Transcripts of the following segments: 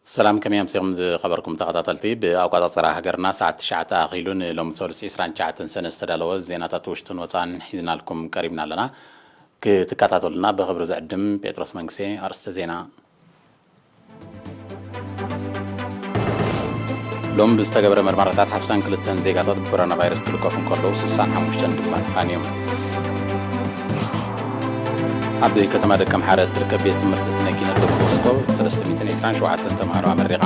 ሰላም፣ ከመይ ኣምሲኹም ዝኸበርኩም ተኸታተልቲ? ብኣቆጻጽራ ሃገርና ሰዓት ትሽዓተ ኣኺሉ ንሎሚ ሰሉስ ዕስራን ትሽዓተን ሰነ ዝተዳለወ ዜናታት ውሽጥን ወጻእን ሒዝናልኩም ቀሪብና ኣለና። ክትከታተሉና ብኽብሪ ዝዕድም ጴጥሮስ መንግስቴ። ኣርእስተ ዜና። ሎም ብዝተገብረ መርመራታት ሓምሳን ክልተን ዜጋታት ብኮሮና ቫይረስ ክልከፉ እንከለዉ፣ ስሳን ሓሙሽተን ድማ ተፋንዮም። ኣብ ከተማ ደቀምሓረ እትርከብ ቤት ትምህርቲ ስነ ኪነት ዶን ቦስኮ ሰለስተ ሚእትን ዕስራን ሸውዓተን ተምሃሮ ኣመሪቓ።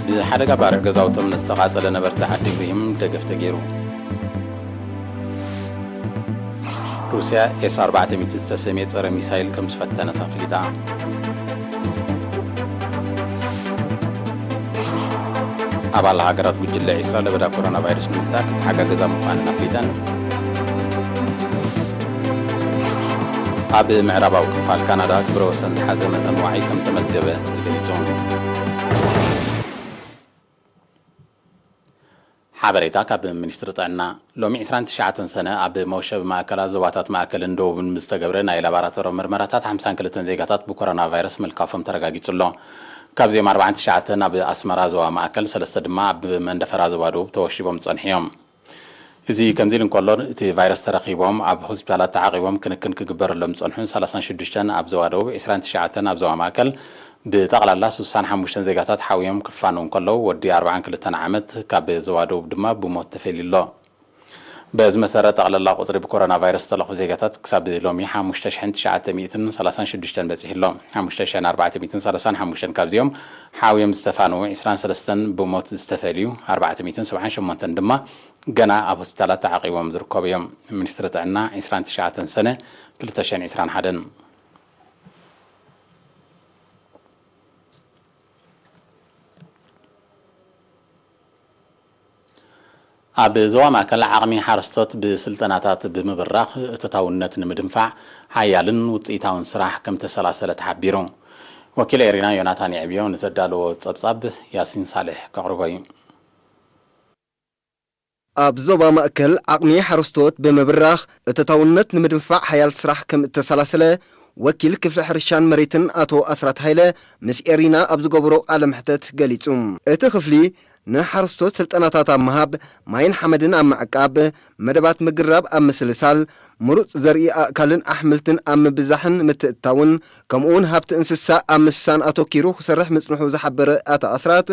ብሓደጋ ባርዕ ገዛውቶም ንዝተቓጸለ ነበርቲ ዓዲ ኢብራሂም ደገፍ ተገይሩ። ሩስያ ኤስ ኣርባዕተ ሚእቲ ዝተሰምየ ጸረ ሚሳይል ከም ዝፈተነት ኣፍሊጣ። ኣባል ሃገራት ጉጅለ ዕስራ ለበዳ ኮሮና ቫይረስ ንምግታእ ክትሓጋገዛ ምዃነን ኣፍሊጠን። ኣብ ምዕራባዊ ክፋል ካናዳ ግብረ ወሰን ዝሓዘ መጠን ዋዒ ከም ተመዝገበ ተገሊጹ። ሓበሬታ ካብ ሚኒስትሪ ጥዕና። ሎሚ ዕስራን ትሽዓተን ሰነ ኣብ መውሸቢ ማእከላት ዞባታት ማእከልን ደቡብን ብዝተገብረ ናይ ላቦራቶሪ ምርመራታት ሓምሳን ክልተን ዜጋታት ብኮሮና ቫይረስ ምልካፎም ተረጋጊጹ ኣሎ። ካብዚኦም ኣርባዓን ትሽዓተን ኣብ ኣስመራ ዞባ ማእከል፣ ሰለስተ ድማ ኣብ መንደፈራ ዞባ ደቡብ ተወሺቦም ዝጸንሑ እዮም። እዚ ከምዚ ኢሉ እንከሎ፣ እቲ ቫይረስ ተረኺቦም ኣብ ሆስፒታላት ተዓቒቦም ክንክን ክግበረሎም ዝጸንሑ ሰላሳን ሽዱሽተን ኣብ ዞባ ደቡብ፣ ዕስራን ትሽዓተን ኣብ ዞባ ማእከል፣ ብጠቕላላ ስሳን ሓሙሽተን ዜጋታት ሓውዮም ክፋነዉ እንከለዉ፣ ወዲ ኣርባዓን ክልተን ዓመት ካብ ዞባ ደቡብ ድማ ብሞት ተፈልዩ ኣሎ። በዚ መሰረት፣ ጠቕላላ ቁጽሪ ብኮሮና ቫይረስ ዝተለኽፉ ዜጋታት ክሳብ ሎሚ ሓሙሽተ ሽሕን ትሽዓተ ሚእትን ሰላሳን ሽዱሽተን በጺሑ ኣሎ። ሓሙሽተ ሽሕን ኣርባዕተ ሚእትን ሰላሳን ሓሙሽተን ካብዚኦም ሓውዮም ዝተፋነዉ፣ ዕስራን ሰለስተን ብሞት ዝተፈልዩ፣ ኣርባዕተ ሚእትን ሰብዓን ሸሞንተን ድማ ገና ኣብ ሆስፒታላት ተዓቒቦም ዝርከቡ እዮም። ሚኒስትሪ ጥዕና፣ ዕስራን ትሽዓተን ሰነ ክልተ ሽሕን ዕስራን ሓደን። ኣብ ዞባ ማእከል ዓቕሚ ሓረስቶት ብስልጠናታት ብምብራኽ እቶታውነት ንምድንፋዕ ሓያልን ውጽኢታውን ስራሕ ከም ተሰላሰለ ተሓቢሩ። ወኪል ኤሪና ዮናታን የዕብዮ ንዘዳለዎ ጸብጻብ ያሲን ሳልሕ ከቕርቦ እዩ። ኣብ ዞባ ማእከል ዓቕሚ ሓረስቶት ብምብራኽ እቶታውነት ንምድንፋዕ ሓያል ስራሕ ከም እተሰላሰለ ወኪል ክፍሊ ሕርሻን መሬትን ኣቶ ኣስራት ሃይለ ምስ ኤሪና ኣብ ዝገበሮ ቃለ መሕተት ገሊጹ። እቲ ክፍሊ ንሓረስቶት ስልጠናታት ኣብ ምሃብ፣ ማይን ሓመድን ኣብ ምዕቃብ፣ መደባት ምግራብ ኣብ ምስልሳል፣ ምሩጽ ዘርኢ ኣእካልን ኣሕምልትን ኣብ ምብዛሕን ምትእትታውን፣ ከምኡውን ሃብቲ እንስሳ ኣብ ምስሳን ኣተኪሩ ክሰርሕ ምጽንሑ ዝሓበረ ኣቶ ኣስራት፣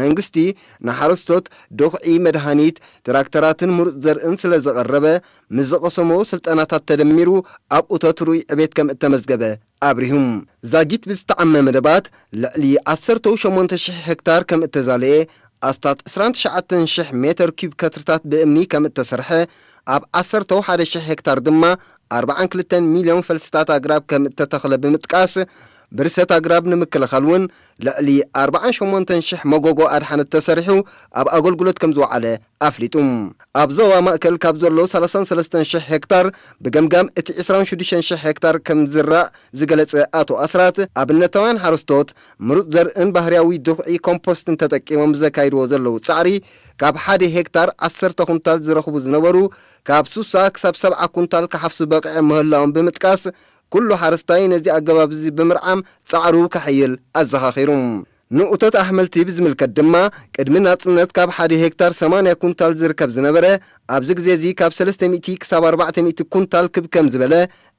መንግስቲ ንሓረስቶት ዶኽዒ፣ መድሃኒት፣ ትራክተራትን ምሩጽ ዘርእን ስለ ዘቐረበ፣ ምስ ዝቐሰሞ ስልጠናታት ተደሚሩ ኣብ እቶት ርኡይ ዕቤት ከም እተመዝገበ ኣብሪሁ። ዛጊት ብዝተዓመ መደባት ልዕሊ ዓሰርተ ሸሞንተ ሽሕ ሄክታር ከም እተዛለየ፣ ኣስታት ዕስራን ትሽዓተን ሽሕ ሜተር ኪዩብ ከትርታት ብእምኒ ከም እተሰርሐ፣ ኣብ ዓሰርተ ሓደ ሽሕ ሄክታር ድማ ኣርባዓን ክልተን ሚልዮን ፈልስታት ኣግራብ ከም እተተኽለ ብምጥቃስ፣ ብርሰት ኣግራብ ንምክልኻል እውን ልዕሊ ኣርባዓን ሸሞንተን ሽሕ መጎጎ ኣድሓነት ተሰሪሑ ኣብ ኣገልግሎት ከም ዝወዓለ ኣፍሊጡ። ኣብ ዞባ ማእከል ካብ ዘሎ ሰላሳን ሰለስተን ሽሕ ሄክታር ብገምጋም እቲ ዕስራን ሽዱሽተን ሽሕ ሄክታር ከም ዝዝራእ ዝገለጸ ኣቶ ኣስራት፣ ኣብነታውያን ሓረስቶት ምሩጽ ዘርእን ባህርያዊ ድኹዒ ኮምፖስትን ተጠቂሞም ዘካይድዎ ዘለዉ ጻዕሪ፣ ካብ ሓደ ሄክታር ዓሰርተ ኩንታል ዝረኽቡ ዝነበሩ፣ ካብ ስሳ ክሳብ ሰብዓ ኩንታል ክሓፍሱ በቒዖም ምህላዎም ብምጥቃስ፣ ኩሉ ሓረስታይ ነዚ ኣገባብ እዚ ብምርዓም ጻዕሩ ከሐይል ኣዘኻኺሩ። ንኡቶት ኣሕምልቲ ብዝምልከት ድማ፣ ቅድሚ ናጽነት ካብ ሓደ ሄክታር ሰማንያ ኩንታል ዝርከብ ዝነበረ፣ ኣብዚ ግዜ እዚ ካብ ሰለስተ ሚእቲ ክሳብ ኣርባዕተ ሚእቲ ኩንታል ክብ ከም ዝበለ፣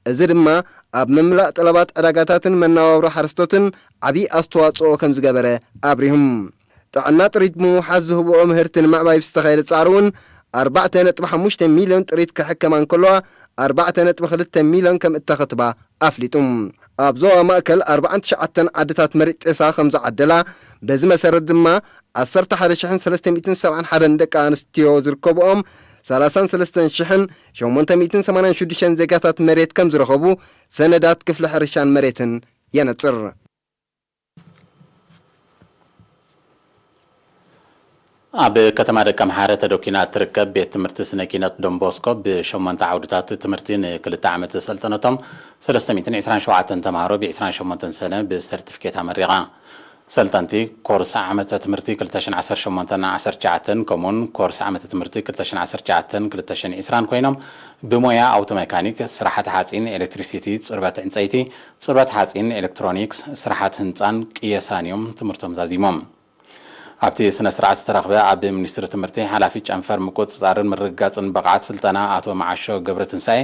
እዚ ድማ ኣብ ምምላእ ጠለባት ዕዳጋታትን መነባብሮ ሓረስቶትን ዓቢ ኣስተዋጽኦ ከም ዝገበረ ኣብሪሁም። ጥዕና ጥሪት ብምውሓስ ዝህብኦ ምህርቲ ንምዕባይ ዝተኻየደ ጻዕሪ እውን ኣርባዕተ ነጥቢ ሓሙሽተ ሚልዮን ጥሪት ክሕከማ እንከለዋ፣ ኣርባዕተ ነጥቢ ክልተ ሚልዮን ከም እተኸትባ ኣፍሊጡ። ኣብ ዞባ ማእከል ኣርባዓን ትሽዓተን ዓድታት መሬት ጤሳ ከም ዝዓደላ፣ በዚ መሰረት ድማ ዓሰርተ ሓደ ሽሕን ሰለስተ ሚእትን ሰብዓን ሓደን ደቂ ኣንስትዮ ዝርከብኦም፣ ሰላሳን ሰለስተን ሽሕን ሸሞንተ ሚእትን ሰማንያን ሽዱሽተን ዜጋታት መሬት ከም ዝረኸቡ ሰነዳት ክፍሊ ሕርሻን መሬትን የነጽር። ኣብ ከተማ ደቀምሓረ ተደኲና እትርከብ ቤት ትምህርቲ ስነ ኪነት ዶንቦስኮ ብሸሞንተ ዓውድታት ትምህርቲ ንክልተ ዓመት ዘሰልጠነቶም ሰለስተ ሚእትን ዕስራን ሸውዓተን ተምሃሮ ብዕስራን ሸሞንተን ሰነ ብሰርቲፊኬት ኣመሪቓ። ሰልጠንቲ ኮርስ ዓመተ ትምህርቲ ክልተ ሽሕን ዓሰርተ ሸሞንተን ዓሰርተ ትሽዓተን ከምኡውን ኮርስ ዓመተ ትምህርቲ ክልተ ሽሕን ዓሰርተ ትሽዓተን ክልተ ሽሕን ዕስራን ኮይኖም ብሞያ ኣውቶ መካኒክ፣ ስራሕቲ ሓፂን፣ ኤሌክትሪሲቲ፣ ፅርበት ዕንፀይቲ፣ ፅርበት ሓፂን፣ ኤሌክትሮኒክስ፣ ስራሕቲ ህንፃን ቅየሳን እዮም ትምህርቶም ዛዚሞም። ኣብቲ ስነ ስርዓት ዝተረኽበ ኣብ ሚኒስትሪ ትምህርቲ ሓላፊ ጨንፈር ምቁፅፃርን ምርግጋፅን ብቕዓት ስልጠና ኣቶ መዓሾ ገብረትንሳኤ፣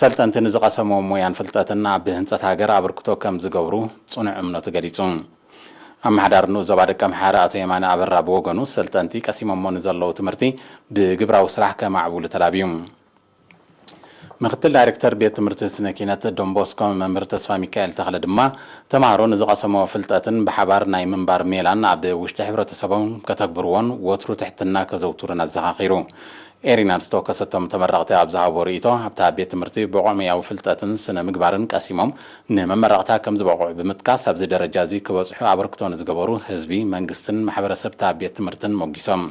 ሰልጠንቲ ንዝቐሰምዎ ሞያን ፍልጠትን ኣብ ህንፀት ሃገር ኣበርክቶ ከም ዝገብሩ ፅኑዕ እምነቱ ገሊፁ። ኣመሓዳሪ ንኡስ ዞባ ደቀምሓረ ኣቶ የማነ ኣበራ ብወገኑ፣ ሰልጠንቲ ቀሲሞሞ ንዘለዉ ትምህርቲ ብግብራዊ ስራሕ ከማዕብሉ ተላብዩ። ምክትል ዳይሬክተር ቤት ትምህርቲ ስነ ኪነት ዶንቦስኮ መምህር ተስፋ ሚካኤል ተኽለ ድማ፣ ተምሃሮ ንዝቐሰምዎ ፍልጠትን ብሓባር ናይ ምንባር ሜላን ኣብ ውሽጢ ሕብረተሰቦም ከተግብርዎን ወትሩ ትሕትና ከዘውትሩን ኣዘኻኺሩ። ኤሪና ዝተወከሰቶም ተመረቕቲ ኣብ ዝሃቦ ርእይቶ፣ ኣብታ ቤት ትምህርቲ ብቑዕ ሞያዊ ፍልጠትን ስነ ምግባርን ቀሲሞም ንመመረቕታ ከም ዝበቑዑ ብምጥቃስ፣ ኣብዚ ደረጃ እዚ ክበጽሑ ኣበርክቶ ንዝገበሩ ህዝቢ፣ መንግስትን ማሕበረሰብታ ቤት ትምህርትን ሞጊሶም።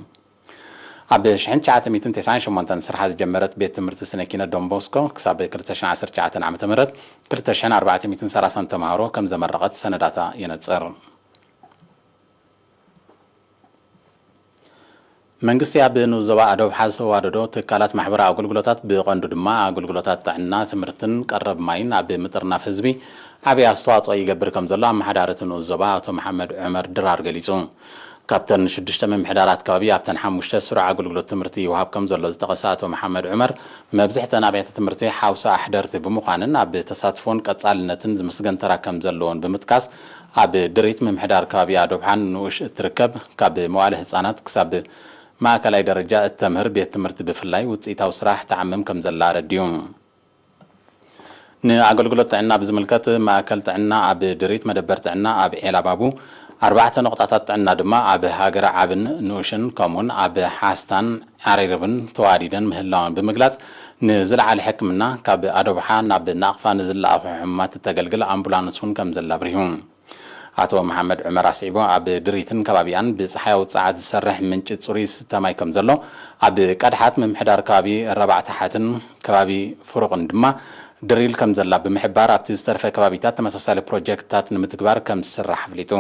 ኣብ ሽሕን ትሽዓተ ሚእትን ተስዓን ሸሞንተን ስርሓ ዝጀመረት ቤት ትምህርቲ ስነ ኪነ ዶንቦስኮ፣ ክሳብ ክልተ ሽሕን ዓሰርተ ትሽዓተን ዓመተ ምህረት፣ ክልተ ሽሕን ኣርባዕተ ሚእትን ሰላሳን ተምሃሮ ከም ዘመረቐት ሰነዳታ የነጽር። መንግስቲ ኣብ ንኡስ ዞባ ኣዶብ ሓ ዝተዋደዶ ትካላት ማሕበራዊ ኣገልግሎታት፣ ብቐንዱ ድማ ኣገልግሎታት ጥዕና፣ ትምህርትን ቀረብ ማይን ኣብ ምጥርናፍ ህዝቢ ዓብዪ ኣስተዋፅኦ ይገብር ከም ዘሎ ኣመሓዳሪ እቲ ንኡስ ዞባ ኣቶ መሓመድ ዑመር ድራር ገሊፁ። ካብተን ሽዱሽተ ምምሕዳራት ከባቢ ኣብተን ሓሙሽተ ስሩዕ ኣገልግሎት ትምህርቲ ይወሃብ ከም ዘሎ ዝጠቐሰ ኣቶ መሓመድ ዑመር፣ መብዝሕተን ኣብያተ ትምህርቲ ሓውሲ ኣሕደርቲ ብምዃነን ኣብ ተሳትፎን ቀጻልነትን ዝምስገን ተራ ከም ዘለዎን ብምጥቃስ፣ ኣብ ድሪት ምምሕዳር ከባቢ ኣዶብሓን ንኡሽ እትርከብ ካብ መዋለ ህጻናት ክሳብ ማእከላይ ደረጃ እተምህር ቤት ትምህርቲ ብፍላይ ውጽኢታዊ ስራሕ ትዓምም ከም ዘላ ኣረዲኡ። ንኣገልግሎት ጥዕና ብዝምልከት፣ ማእከል ጥዕና ኣብ ድሪት፣ መደበር ጥዕና ኣብ ዔላባቡ፣ ኣርባዕተ ነቑጣታት ጥዕና ድማ ኣብ ሃገረ ዓብን ንኡሽን ከምኡውን ኣብ ሓስታን ዓሬርብን ተዋዲደን ምህላወን ብምግላጽ፣ ንዝለዓለ ሕክምና ካብ ኣዶብሓ ናብ ናቕፋ ንዝለኣኹ ሕሙማት እተገልግል ኣምቡላንስ እውን ከም ዘላ ኣብሪሁ። ኣቶ መሓመድ ዑመር ኣስዒቡ፣ ኣብ ድሪትን ከባቢኣን ብጸሓያዊ ጸዓት ዝሰርሕ ምንጪ ጽሩይ ዝስተ ማይ ከም ዘሎ፣ ኣብ ቀድሓት ምምሕዳር ከባቢ ረባዕ ታሕትን ከባቢ ፍሩቕን ድማ ድሪል ከም ዘላ ብምሕባር፣ ኣብቲ ዝተረፈ ከባቢታት ተመሳሳሊ ፕሮጀክትታት ንምትግባር ከም ዝስራሕ ኣፍሊጡ።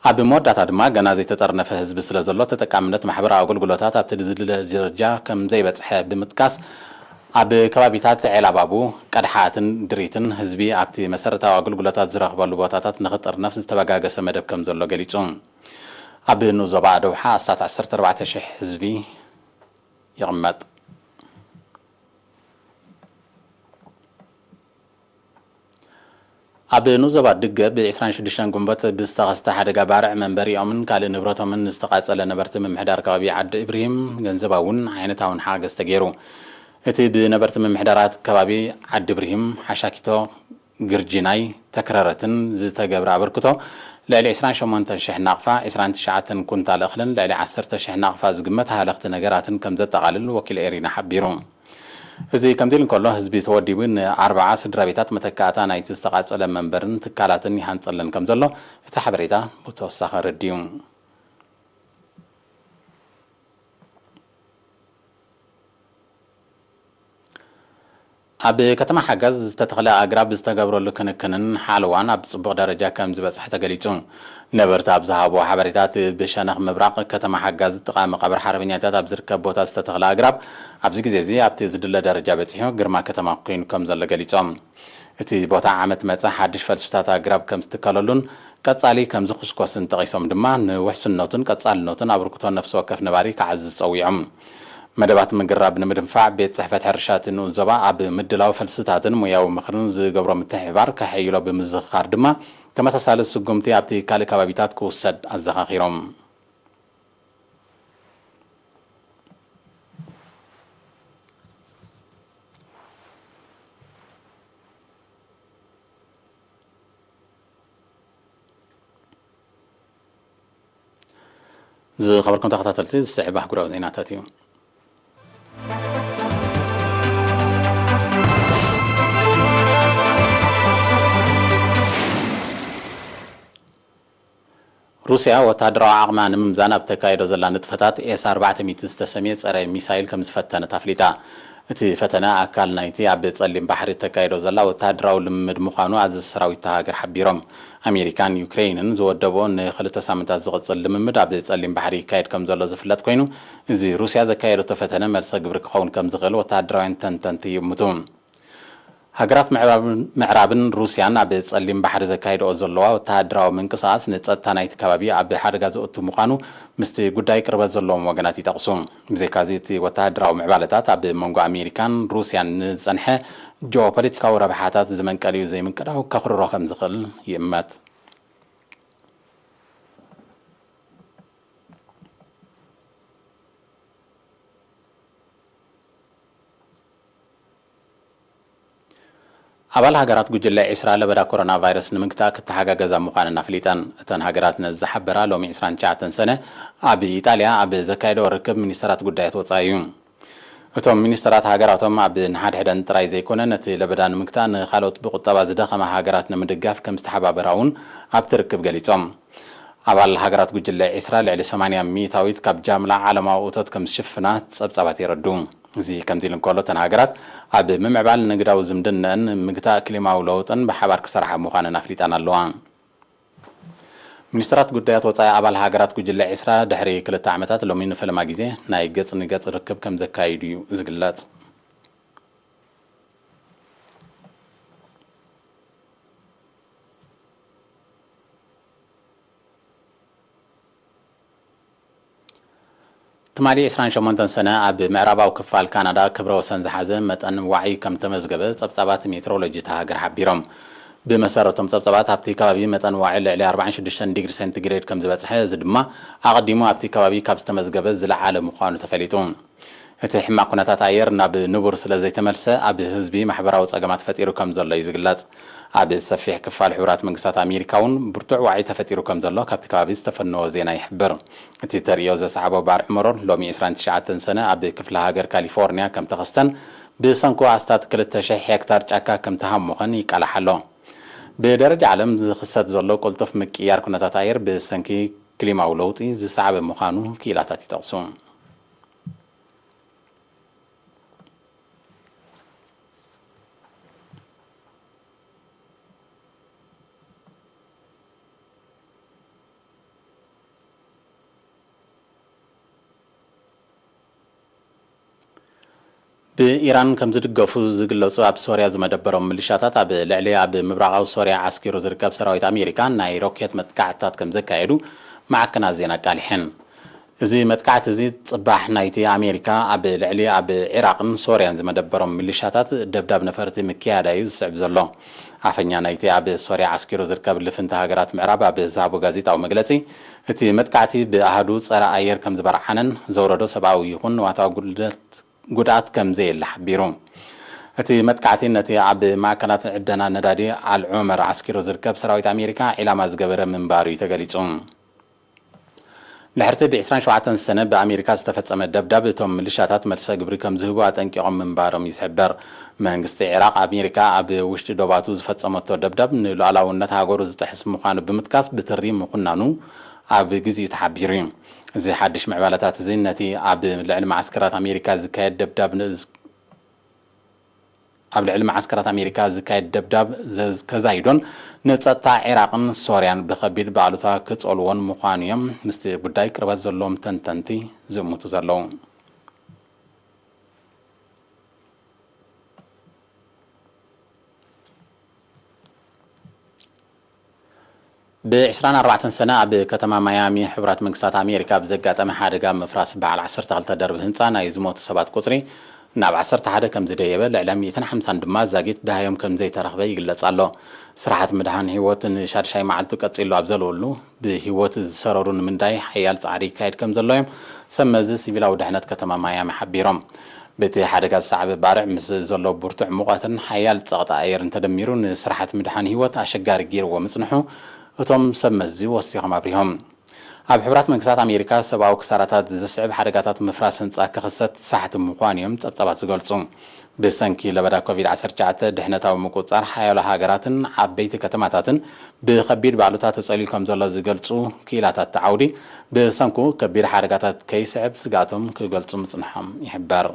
ኣብ መወዳእታ ድማ፣ ገና ዘይተጠርነፈ ህዝቢ ስለ ዘሎ፣ ተጠቃምነት ማሕበራዊ ኣገልግሎታት ኣብቲ ዝድለ ደረጃ ከም ዘይበጽሐ ብምጥቃስ፣ ኣብ ከባቢታት ዔላባቡ፣ ቀድሓትን ድሪትን ህዝቢ ኣብቲ መሰረታዊ ኣገልግሎታት ዝረኽበሉ ቦታታት ንኽጥርነፍ ዝተበጋገሰ መደብ ከም ዘሎ ገሊጹ። ኣብ ንኡስ ዞባ ኣደውሓ ኣስታት ዓሰርተ ኣርባዕተ ሽሕ ህዝቢ ይቕመጥ። ኣብ ንኡስ ዞባ ድገ ብ ዕስራን ሽዱሽተን ግንቦት ብዝተኸስተ ሓደጋ ባርዕ መንበሪኦምን ካልእ ንብረቶምን ንዝተቓጸለ ነበርቲ ምምሕዳር ከባቢ ዓዲ እብርሂም ገንዘባውን ዓይነታውን ሓገዝ ተገይሩ። እቲ ብነበርቲ ምምሕዳራት ከባቢ ዓዲ እብርሂም፣ ሓሻኪቶ፣ ግርጂናይ፣ ተክረረትን ዝተገብረ ኣበርክቶ ልዕሊ ዕስራን ሸሞንተን ሽሕ ናቕፋ፣ ዕስራን ትሽዓተን ኩንታል እኽልን ልዕሊ ዓሰርተ ሽሕ ናቕፋ ዝግመት ሃለኽቲ ነገራትን ከም ዘጠቓልል ወኪል ኤሪና ሓቢሩ። እዚ ከምዚ ኢሉ እንከሎ፣ ህዝቢ ተወዲቡ ንኣርብዓ ስድራ ቤታት መተካእታ ናይቲ ዝተቓጸለ መንበርን ትካላትን ይሃንጸለን ከም ዘሎ እቲ ሓበሬታ ብተወሳኺ ኣረዲኡ። ኣብ ከተማ ሓጋዝ ዝተተኽለ ኣግራብ ዝተገብረሉ ክንክንን ሓለዋን ኣብ ጽቡቕ ደረጃ ከም ዝበጽሐ ተገሊጹ። ነበርቲ ኣብ ዝሃብዎ ሓበሬታ፣ እቲ ብሸነኽ ምብራቕ ከተማ ሓጋዝ ጥቓ መቓብር ሓርበኛታት ኣብ ዝርከብ ቦታ ዝተተኽለ ኣግራብ ኣብዚ ግዜ እዚ ኣብቲ ዝድለ ደረጃ በጺሑ ግርማ ከተማ ኮይኑ ከም ዘሎ ገሊጾም። እቲ ቦታ ዓመት መጸ ሓድሽ ፈልስታት ኣግራብ ከም ዝትከለሉን ቀጻሊ ከም ዝኹስኮስን ጠቒሶም ድማ፣ ንውሕስነቱን ቀጻልነቱን ኣበርክቶ ነፍሲ ወከፍ ነባሪ ክዓዝዝ ጸዊዖም። መደባት ምግራብ ንምድንፋዕ፣ ቤት ጽሕፈት ሕርሻ እቲ ንኡስ ዞባ ኣብ ምድላው ፈልስታትን ሞያዊ ምኽርን ዝገብሮ ምትሕብባር ከሐይሎ ብምዝኽኻር ድማ፣ ተመሳሳሊ ስጉምቲ ኣብቲ ካልእ ከባቢታት ክውሰድ ኣዘኻኺሮም። ዝኸበርኩም ተኸታተልቲ፣ ዝስዕብ ኣህጉራዊ ዜናታት እዩ። ሩስያ ወተሃደራዊ ዓቕማ ንምምዛን ኣብ ተካይዶ ዘላ ንጥፈታት ኤስ ኣርባዕተ ሚእቲ ዝተሰምየ ጸረ ሚሳይል ከም ዝፈተነት ኣፍሊጣ። እቲ ፈተነ ኣካል ናይቲ ኣብ ጸሊም ባሕሪ ተካይዶ ዘላ ወተሃደራዊ ልምምድ ምዃኑ ኣዘዝቲ ሰራዊት እታ ሃገር ሓቢሮም። ኣሜሪካን ዩክሬይንን ዝወደብኦ ንኽልተ ሳምንታት ዝቕጽል ልምምድ ኣብ ጸሊም ባሕሪ ይካየድ ከም ዘሎ ዝፍለጥ ኮይኑ፣ እዚ ሩስያ ዘካየደቶ ፈተነ መልሰ ግብሪ ክኸውን ከም ዝኽእል ወተሃደራውያን ተንተንቲ ይእምቱ። ሃገራት ምዕራብን፣ ምዕራብን ሩስያን ኣብ ጸሊም ባሕሪ ዘካይድኦ ዘለዋ ወተሃደራዊ ምንቅስቓስ ንጸጥታ ናይቲ ከባቢ ኣብ ሓደጋ ዘእቱ ምዃኑ ምስቲ ጉዳይ ቅርበት ዘለዎም ወገናት ይጠቕሱ። ብዘይካዚ፣ እቲ ወተሃደራዊ ምዕባለታት ኣብ መንጎ ኣሜሪካን ሩስያን ንዝጸንሐ ጂኦፖለቲካዊ ረብሓታት ዝመንቀሊኡ ዘይምቅዳው ከኽርሮ ከም ዝኽእል ይእመት። ኣባል ሃገራት ጉጅለ ዒስራ ለበዳ ኮሮና ቫይረስ ንምግታእ ክተሓጋገዛ ምዃነን ኣፍሊጠን። እተን ሃገራት ነዚ ዝሓበራ ሎሚ ዕስራን ትሽዓተን ሰነ ኣብ ኢጣልያ ኣብ ዘካየደኦ ርክብ ሚኒስተራት ጉዳያት ወጻኢ እዩ። እቶም ሚኒስተራት ሃገራቶም ኣብ ንሓድሕደን ጥራይ ዘይኮነ ነቲ ለበዳ ንምግታእ ንኻልኦት ብቁጠባ ዝደኸማ ሃገራት ንምድጋፍ ከም ዝተሓባበራ እውን ኣብቲ ርክብ ገሊጾም። ኣባል ሃገራት ጉጅለ ዒስራ ልዕሊ ሰማንያ ሚእታዊት ካብ ጃምላ ዓለማዊ እቶት ከም ዝሽፍና ጸብጻባት የረዱ። እዚ ከምዚ ኢሉ እንከሎ፣ እተን ሃገራት ኣብ ምምዕባል ንግዳዊ ዝምድነአን፣ ምግታእ ክሊማዊ ለውጥን ብሓባር ክሰርሓ ምዃነን ኣፍሊጠን ኣለዋ። ሚኒስትራት ጉዳያት ወጻኢ ኣባል ሃገራት ጉጅለ ዒስራ ድሕሪ ክልተ ዓመታት ሎሚ ንፈለማ ግዜ ናይ ገጽ ንገጽ ርክብ ከም ዘካይዱ እዩ ዝግለጽ። ትማሊ ዕስራን ሸሞንተን ሰነ ኣብ ምዕራባዊ ክፋል ካናዳ ክብረ ወሰን ዝሓዘ መጠን ዋዒ ከም ተመዝገበ ጸብጻባት ሜትሮሎጂ እታ ሃገር ሓቢሮም። ብመሰረቶም ጸብጻባት ኣብቲ ከባቢ መጠን ዋዒ ልዕሊ ኣርባዓን ሽዱሽተን ዲግሪ ሴንቲግሬድ ከም ዝበጽሐ፣ እዚ ድማ ኣቐዲሙ ኣብቲ ከባቢ ካብ ዝተመዝገበ ዝለዓለ ምዃኑ ተፈሊጡ። እቲ ሕማቕ ኩነታት ኣየር ናብ ንቡር ስለ ዘይተመልሰ፣ ኣብ ህዝቢ ማሕበራዊ ጸገማት ፈጢሩ ከም ዘሎ እዩ ዝግለጽ። ኣብ ሰፊሕ ክፋል ሕቡራት መንግስታት ኣሜሪካ እውን ብርቱዕ ዋዒ ተፈጢሩ ከም ዘሎ ካብቲ ከባቢ ዝተፈነወ ዜና ይሕብር። እቲ ተርእዮ ዘስዓቦ ባርዕ መሮር ሎሚ ዕስራን ትሽዓተን ሰነ ኣብ ክፍለ ሃገር ካሊፎርኒያ ከም ተኸስተን ብሰንኩ ኣስታት ክልተ ሽሕ ሄክታር ጫካ ከም ተሃሞኸን ይቃላሕ ኣሎ። ብደረጃ ዓለም ዝኽሰት ዘሎ ቅልጡፍ ምቅያር ኩነታት ኣየር ብሰንኪ ክሊማዊ ለውጢ ዝሰዓበ ምዃኑ ክኢላታት ይጠቕሱ። ብኢራን ከም ዝድገፉ ዝግለጹ ኣብ ሶርያ ዝመደበሮም ምልሻታት ኣብ ልዕሊ ኣብ ምብራቓዊ ሶርያ ዓስኪሩ ዝርከብ ሰራዊት ኣሜሪካ ናይ ሮኬት መጥቃዕትታት ከም ዘካየዱ ማዕከናት ዜና ኣቃሊሐን። እዚ መጥቃዕቲ እዚ ጽባሕ ናይቲ ኣሜሪካ ኣብ ልዕሊ ኣብ ዒራቕን ሶርያን ዝመደበሮም ሚሊሻታት ደብዳብ ነፈርቲ ምክያዳ እዩ ዝስዕብ ዘሎ። ኣፈኛ ናይቲ ኣብ ሶርያ ዓስኪሩ ዝርከብ ልፍንቲ ሃገራት ምዕራብ ኣብ ዝሃቦ ጋዜጣዊ መግለጺ፣ እቲ መጥቃዕቲ ብኣሃዱ ጸረ ኣየር ከም ዝበርዓነን ዘውረዶ ሰብኣዊ ይኹን ንዋታዊ ጉድለት፣ ጉድኣት ከም ዘየለ ሓቢሩ። እቲ መጥቃዕቲ ነቲ ኣብ ማእከላት ዕደና ነዳዲ ኣልዑመር ዓስኪሩ ዝርከብ ሰራዊት ኣሜሪካ ዒላማ ዝገበረ ምንባሩ እዩ ተገሊጹ። ድሕርቲ ብ ዕስራን ሸውዓተን ሰነ ብኣሜሪካ ዝተፈጸመ ደብዳብ፣ እቶም ምልሻታት መልሰ ግብሪ ከም ዝህቡ ኣጠንቂቖም ምንባሮም ይዝሕበር። መንግስቲ ዒራቕ፣ ኣሜሪካ ኣብ ውሽጢ ዶባቱ ዝፈጸመቶ ደብዳብ ንሉዓላውነት ሃገሩ ዝጥሕስ ምዃኑ ብምጥቃስ፣ ብትሪ ምኹናኑ ኣብ ግዜኡ ተሓቢሩ እዩ። እዚ ሓድሽ ምዕባለታት እዚ፣ ነቲ ኣብ ልዕሊ መዓስከራት ኣሜሪካ ዝካየድ ደብዳብ ን-፣ ኣብ ልዕሊ መዓስከራት ኣሜሪካ ዝካየድ ደብዳብ ዘዝ-፣ ከዛይዶን ንጸጥታ ዒራቕን ሶርያን ብኸቢድ ብኣሉታ ክጸልዎን ምዃኑ እዮም ምስቲ ጉዳይ ቅርበት ዘለዎም ተንተንቲ ዝእምቱ ዘለዉ። ብ ዕስራን ኣርባዕተን ሰነ ኣብ ከተማ ማያሚ ሕቡራት መንግስታት ኣሜሪካ ብዘጋጠመ ሓደጋ ምፍራስ በዓል ዓሰርተ ክልተ ደርቢ ህንፃ ናይ ዝሞቱ ሰባት ቁፅሪ ናብ ዓሰርተ ሓደ ከም ዝደየበ፣ ልዕሊ ሚእትን ሓምሳን ድማ ዛጊት ደሃዮም ከም ዘይተረኽበ ይግለጽ ኣሎ። ስራሓት ምድሓን ህይወት ንሻድሻይ መዓልቱ ቀጺሉ ኣብ ዘለወሉ፣ ብህይወት ዝሰረሩ ንምንዳይ ሓያል ጻዕሪ ይካየድ ከም ዘሎ እዮም ሰብ መዚ ሲቪላዊ ድሕነት ከተማ ማያሚ ሓቢሮም። በቲ ሓደጋ ዝሰዓበ ባርዕ ምስ ዘሎ ብርቱዕ ሙቐትን ሓያል ጸቕጢ ኣየርን ተደሚሩ፣ ንስራሓት ምድሓን ህይወት ኣሸጋሪ ገይርዎ ምጽንሑ እቶም ሰብ መዚ ወሲኾም ኣብሪሆም። ኣብ ሕቡራት መንግስታት ኣሜሪካ ሰብኣዊ ክሳራታት ዝስዕብ ሓደጋታት ምፍራስ ህንጻ ክኽሰት ሳሕቲ ምዃኑ እዮም ጸብጻባት ዝገልጹ። ብሰንኪ ለበዳ ኮቪድ ዓሰርተ ትሽዓተ ድሕነታዊ ምቁጽጻር ሓያሎ ሃገራትን ዓበይቲ ከተማታትን ብኸቢድ ባዕሉታት ተጸልዩ ከም ዘሎ ዝገልጹ ክኢላታት እቲ ዓውዲ፣ ብሰንኩ ከቢድ ሓደጋታት ከይስዕብ ስግኣቶም ክገልጹ ምጽንሖም ይሕበር።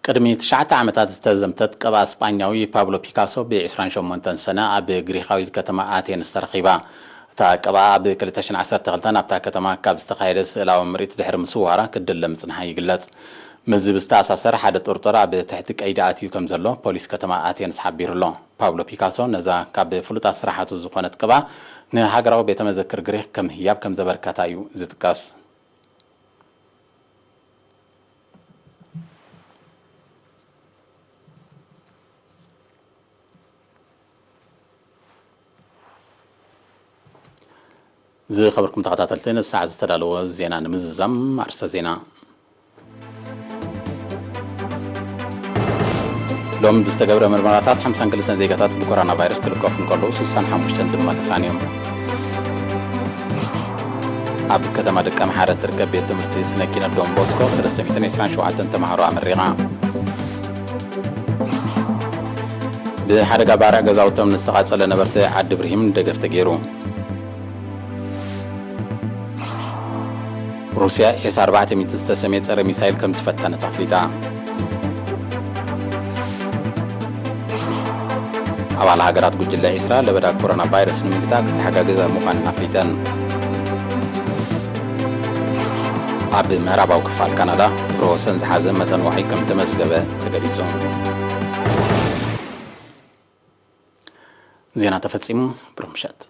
ቅድሚ ትሽዓተ ዓመታት ዝተዘምተት ቀብኣ ስጳኛዊ ፓብሎ ፒካሶ ብ ዕስራን ሸሞንተን ሰነ ኣብ ግሪኻዊት ከተማ ኣቴንስ ተረኺባ። እታ ቀብኣ ኣብ ክልተ ሽሕን ዓሰርተ ክልተን ኣብታ ከተማ ካብ ዝተኻየደ ስእላዊ ምርኢት ድሕሪ ምስዋራ ክትድለ ምጽንሓ ይግለጽ። ምስዚ ብዝተኣሳሰር ሓደ ጥርጡር ኣብ ትሕቲ ቀይዲ ኣትዩ ከም ዘሎ ፖሊስ ከተማ ኣቴንስ ሓቢሩ ኣሎ። ፓብሎ ፒካሶ ነዛ ካብ ፍሉጣት ስራሓቱ ዝኾነት ቅብኣ ንሃገራዊ ቤተ መዘክር ግሪኽ ከም ህያብ ከም ዘበርከታ እዩ ዝጥቀስ። ዝኸበርኩም ተኸታተልቲ፣ ንሰዓት ዝተዳለወ ዜና ንምዝዛም ኣርስተ ዜና። ሎም ብዝተገብረ ምርመራታት ሓምሳን ክልተን ዜጋታት ብኮሮና ቫይረስ ክልከፉ እንከለዉ፣ ስሳን ሓሙሽተን ድማ ተፋንዮም። ኣብ ከተማ ደቀ ምሓረ ትርከብ ቤት ትምህርቲ ስነ ኪነት ዶን ቦስኮ ሰለስተ ሚእትን ዕስራን ሸውዓተን ተምሃሮ ኣመሪቓ። ብሓደጋ ባርዕ ገዛውቶም ንዝተቓጸለ ነበርቲ ዓዲ ብርሂም ደገፍ ተገይሩ። ሩስያ ኤስ ኣርባዕተ ሚእቲ ዝተሰምየ ጸረ ሚሳይል ከም ዝፈተነት ኣፍሊጣ። ኣባል ሃገራት ጉጅለ ዒስራ ለበዳ ኮሮና ቫይረስ ንምግታእ ክተሓጋገዛ ምዃነን ኣፍሊጠን። ኣብ ምዕራባዊ ክፋል ካናዳ ፍረ ወሰን ዝሓዘ መጠን ዋዒ ከም ተመዝገበ ተገሊጹ። ዜና ተፈጺሙ። ብሩህ ምሸት።